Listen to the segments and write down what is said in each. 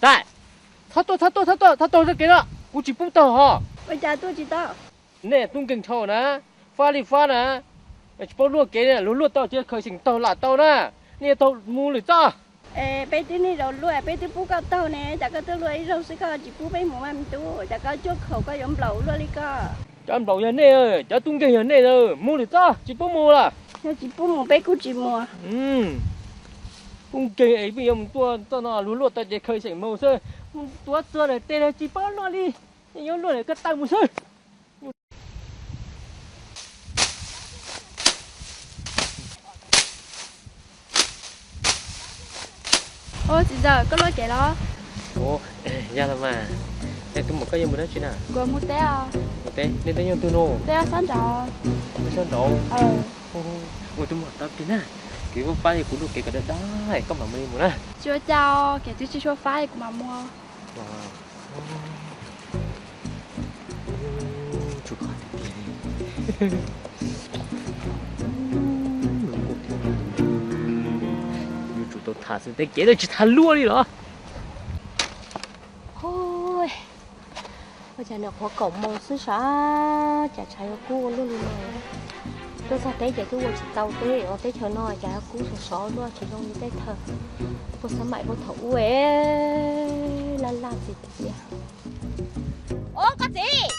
Tais, txhob tuaj, txhob tuaj, txhob tuaj, txhob tuaj txoj kev no, kuv tsis pub taug hos. Ua cas tuaj tsis tau? Nej tub nkeeg dhau na, fab li fab na, tsis paub luaj kev, luag luaj tau ces khaws xyeem taug lam tau na, nej yuav taug mus lwm txoj. Es peb twb niaj zaus luaj, peb twb pub koj taug ne, cas koj tuaj luaj ib zaug xwb koj tsis pub peb mus mas me tub, cas koj cuaj khaum koj yuav nplaum luaj li koj. Cov nplaum yog nej, cov tub nkeeg yog nej, mus lwm txoj, tsis pub mus lawm. Yog tsis pub mus peb kuj tsis mus. Tub nkeeg es peb yuav mus tuaj txoj no, luag luaj tau ces khaws xyeem mus xwb, tuav txog lawm tes tsis paub luaj li, yuav luaj lawm koj tawm mus xwb. Ua txiv ntxawm, koj luaj kev los? Yog los mas, es tus muam koj yuav mus dab tsi na? Kuv mus teb os. Mus teb, nej teb nyob twg no? Teb sab nraud. Teb sab nraud? Ua tus muam tau kis na, kev vaj fab kuv luaj kev kom dawb dawb, koj mam mus li mus na. Tsis ua cas, kev twb tsis tshua fab kuv mam mus. Yuav tsum tau tham xwb, tej kev twb tsis tham luaj li los. Ua cas niam qhuav kaum moos xwb sav, cas tshav yuav kub ua luaj li no. Tuaj txog teb ces twb ua tsis tau teb, teb chaws no cas yuav kub sov sov luaj tsis zoo li tej thaum puag xab maim puag thaum ub, laj laj txiv tiag. Ub, koj txiv,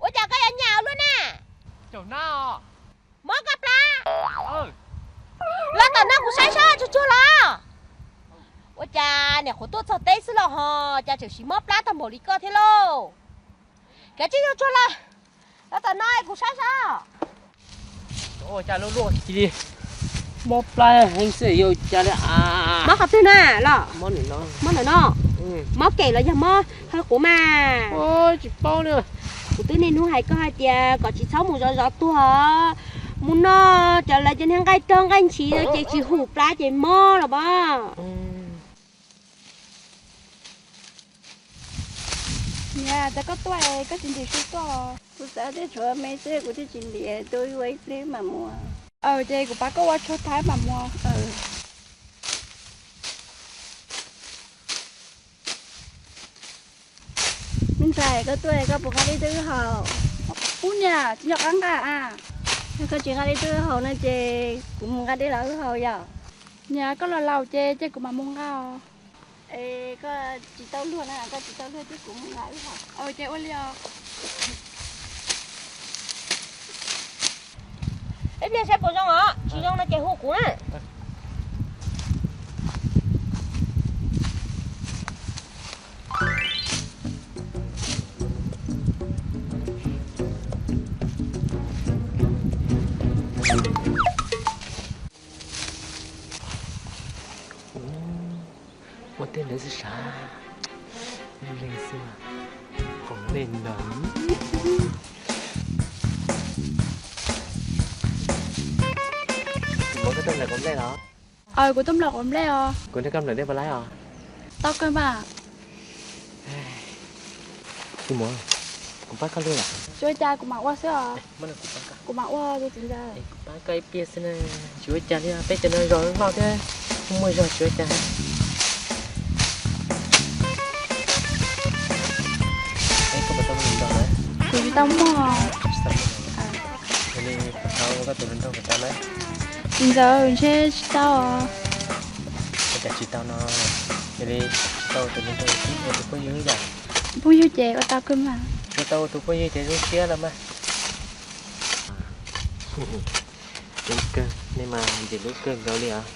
ua cas koj yuav nyas luaj na? Mob koj plab. Los tom no kuv saib saib tsuag tsuag los. Ua cas niam qhuav tuaj txog teb xwb los ho cas tseem siv mob plab tag npaum li koj thiab lauj? Kav tsij tsuag tsuag los, los tom no kuv saib saib. Ua cas luaj luaj cia li mob plab heev xwb, yog cas li a? Mob qhov twg na los? Mob ntawm no. Mob kem los yog mob hawv quav mas? Tsis paub na. Kuv twb niaj hnub hais koj hais tias kom tsis txhob mus zov zov tuag, mus noj cov lawv cov niag nqaij rog nqaij ntshis no ces tsis hum plab ces mob los mas. Niam, cas koj tuaj es koj tsis ntim su tuaj? Kuv xav tias tshuav me xwb kuv thiaj tsis ntim, tuaj ua ib pliag mam mus. Aws, ces kuv pab koj ua tshuaj thaib mam mus. Me ntxhais, koj tuaj koj puas nqa dej tuaj wb haus? Ub niam, tsis nco qab nqa a. Yog koj tsis nqa dej tuaj wb haus no ces kuv mus nqa dej los wb haus yom. Niam, koj los laus ces ces kuv mam mus nqa os. Es koj tsis tau luag na, koj tsis tau luag ces kuv mus nqa wb haus. Ces ua li os. Ib pliag saib puas zoo os, tsis zoo no ces hu kuv na. Ua tej ntawd xwb sav, leeg xwb, qhov nej ntawd. Kuv muab koj tuaj nplawm quav nplej los? Aws, kuv tuaj nplawm quav nplej os. Kuv nrog koj nplawm dej puas laib os? Tau kawg mas. Tus muam, kuv pab koj luaj yom? Tsis ua cas, kuv mam ua xwb os. Kuv mam ua, kuv pab koj ib pliag xwb na. Tsis ua cas li, peb cov no zog loj thiab, kuj muaj zog tsis ua cas. Kuv tsis tau muaj. Yog li kuv thov ua koj tus hluas nraug puas tau na? Txiv ntxawm, ntshe tsis tau os. Ua cas tsis tau no? Yog li tsis tau tus hluas nraug, ua tus phooj ywg yom? Phooj ywg ces ua tau kawg mas. Tsis tau ua tus phooj ywg ces zoo siab los mas. Zoo kawg, nej mas ntxim hlub kawg nkaus li os.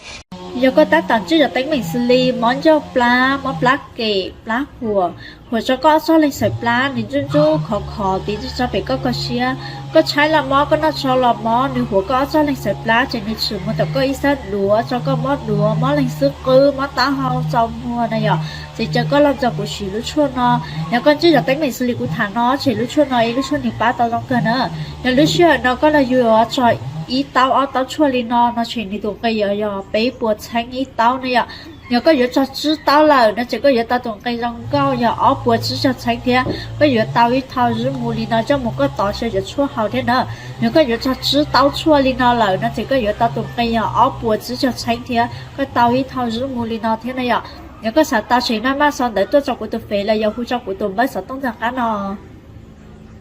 Yog koj tab tom ntsib zog teeb meem xws li mob ncauj plab, mob plab kem, plab huam, huam tso koj ob txoj leeg xaiv plab, nws ntsuj ntsuj khov khov tiv tso pem koj kho siab, koj tshaib los mob, koj noj tshauv los mob, nws huam koj ob txoj leeg xaiv plab ces nws tshwm muag tom koj ib sab duav, tso koj mob duav, mob leeg xub qwb, mob taub hau, txaus muag na yom, ces caw koj los nrog kuv siv lub tshuaj no. Yog koj ntsib zog teeb meem xws li kuv tham no ces lub tshuaj no ib lub tshuaj nws pab tau zoo kawg na. Yog lub sij hawm no koj los yuav tso ib taub ob taub tshuaj li no no ces nws tus nqi yog peb puas txheeb ib taub na yom. Yog koj yuav tso tsib taub lawm no ces koj yuav tau tus nqi zoo nkauj yog ob puas tsib caug txheeb thiab. Koj yuav tau ib thau zuj mus li no coj mus koj tov xyaw cov tshuaj haus thiab na. Yog koj yuav tso tsib taub tshuaj li no lawm no ces koj yuav tau tus nqi yog ob puas tsib caug txheeb thiab, koj tau ib thau zuj mus li no thiab na yom. Yog koj xav tau seem maj maj xov ntawv tuaj rau kuv tus Face los yog hu rau kuv tus npawb xov tooj ntawm qab no.